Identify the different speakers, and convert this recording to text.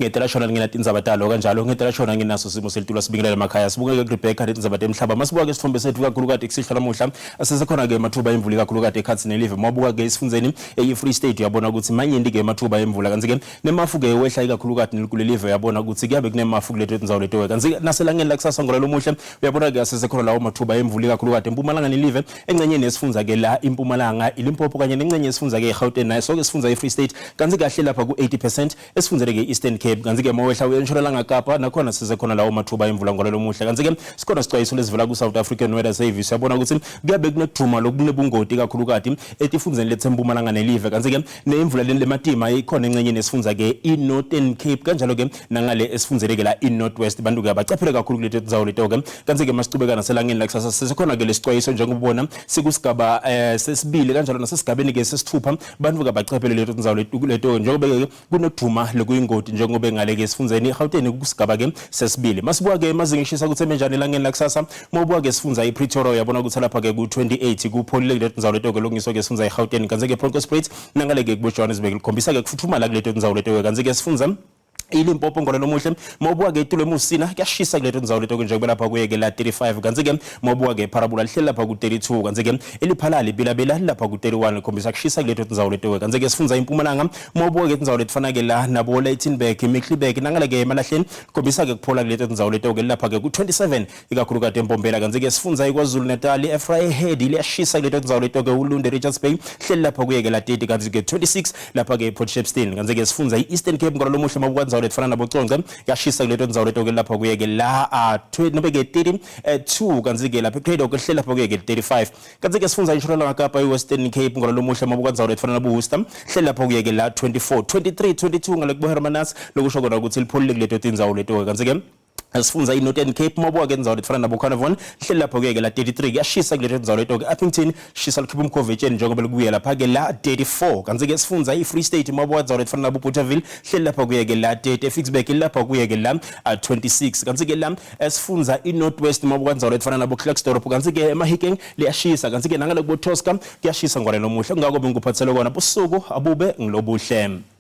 Speaker 1: Ngetela shona ngina tindzaba talo kanjalo ngetela shona nginaso simo selitulu sibingelela emakhaya. Sibukeke kuRebecca letindzaba temhlaba. Masibuka ke sithombe sethu kakhulukati kusihlwa lamuhla. Asesekhona ke emathuba emvula ikakhulukati ekhatsi nelive. Mawubuka ke esifundzeni eyi-Free State uyabona ukuthi manyenti ke emathuba emvula kantsi ke nemafu ke wehla ikakhulukati kulelive uyabona ukuthi kuyabe kunemafu kuleto tindzawo leto kantsi naselangeni lakusasa ngola lomuhle uyabona ke asesekhona lawo mathuba emvula ikakhulukati empumalanga nelive engcenyeni yesifundza ke la impumalanga iLimpopo kanye nengcenye yesifundza ke iGauteng nayo soke sifundza iFree State kantsi kahle lapha ku-80% esifundzeni ke Eastern Cape kantsi ke mawehla uye entshonalanga Kapa nakhona sisekhona lawo mathuba emvula ngolelo muhle kantsi ke sikhona sicwayiso lesivela ku-South African Weather Service uyabona ukuthi kuyabe kunekudvuma lokunebungoti kakhulukati etifundzeni letsempumalanga nelive kantsi ke nemvula lematima ikhona engcenyeni yesifundza ke i-Northern Cape kanjalo ke nangale esifundzeni ke la i-North West bantu ke abacaphele kakhulu kuleti tindzawo leto ke kantsi ke masicubeka naselangeni lakusasa sisekhona ke lesicwayiso njengoba ubona sikusigaba sesibili kanjalo nasesigabeni ke sesithupha bantu ke abacaphele leto tindzawo leto njengoba ke kunoduma lokuyingoti njengoba ngale ke esifundzeni iGauteng kusigaba ke sesibili. Masibuka ke emazinga eshisa ukuthi emenjani elangeni lakusasa. Mawubuka ke sifundza iPretoria uyabona ukuthi lapha ke ku-28 kupholile kuleto tindzawo leto ke lokungiswa ke sifundza iGauteng kantsi ke Bronkhorstspruit nangale ke kubo Johannesburg likhombisa ke kufuthumala kuleto tindzawo leto ke kantsi ke sifundza iLimpopo ngolelo muhle mawubuka ke itulo eMusina kuyashisa kuleto ndzawo leto ke njengoba lapha kuye ke la 35 kantsi ke mawubuka ke Pharabola lihleli lapha ku 32 kantsi ke eliphalali Bilabela lapha ku 31 likhombisa kushisa kuleto ndzawo leto ke kantsi ke sifundza impumalanga mawubuka ke tindzawo letifana ke la nabo Lydenburg Middelburg nangale ke emalahleni khombisa ke kuphola kuleto tindzawo leto ke lapha ke ku 27 ikakhulukati eMbombela kantsi ke sifundza iKwaZulu Natal eVryheid liyashisa kuleto tindzawo leto ke Ulundi Richards Bay hleli lapha kuye ke la 30 kantsi ke 26 lapha ke Port Shepstone kantsi ke sifundza i-Eastern Cape ngololo muhle mabuka tindzawo letifana nabo Conce kuyashisa kuleto tindzawo leto ke lapha kuye ke la nobe ke 32 kantsi ke lapha eCradock hleli lapha kuye ke 35 kantsi ke sifundza intshonalanga Kapa i-Western Cape ngololo muhle mabuka tindzawo letifana nabo Worcester hleli lapha kuye ke la 24 23 22 ngale kubo Hermanus lokusho kona ukuthi lipholile kuleto tindzawo leto ke kantsi ke sifundza i-Northern Cape mabuka ke indzawo letifana nabo Carnarvon hleli lapho ke ke la 33 kuyashisa kuleto tindzawo leto ke Upington shisa likhipha umkhovu etsheni njengoba likuye lapha ke la 34 kantsi ke sifundza i-Free State mabuka indzawo letifana nabo Bothaville hleli lapha kuye ke la 30 Ficksburg lapha kuye ke la 26 kantsi ke la sifundza i-North West mabuka indzawo letifana nabo Klerksdorp kantsi ke eMahikeng liyashisa kantsi ke nangale kubo Tosca kuyashisa ngwane lomuhle kungako bengikuphathele kona busuku abube ngilobuhle.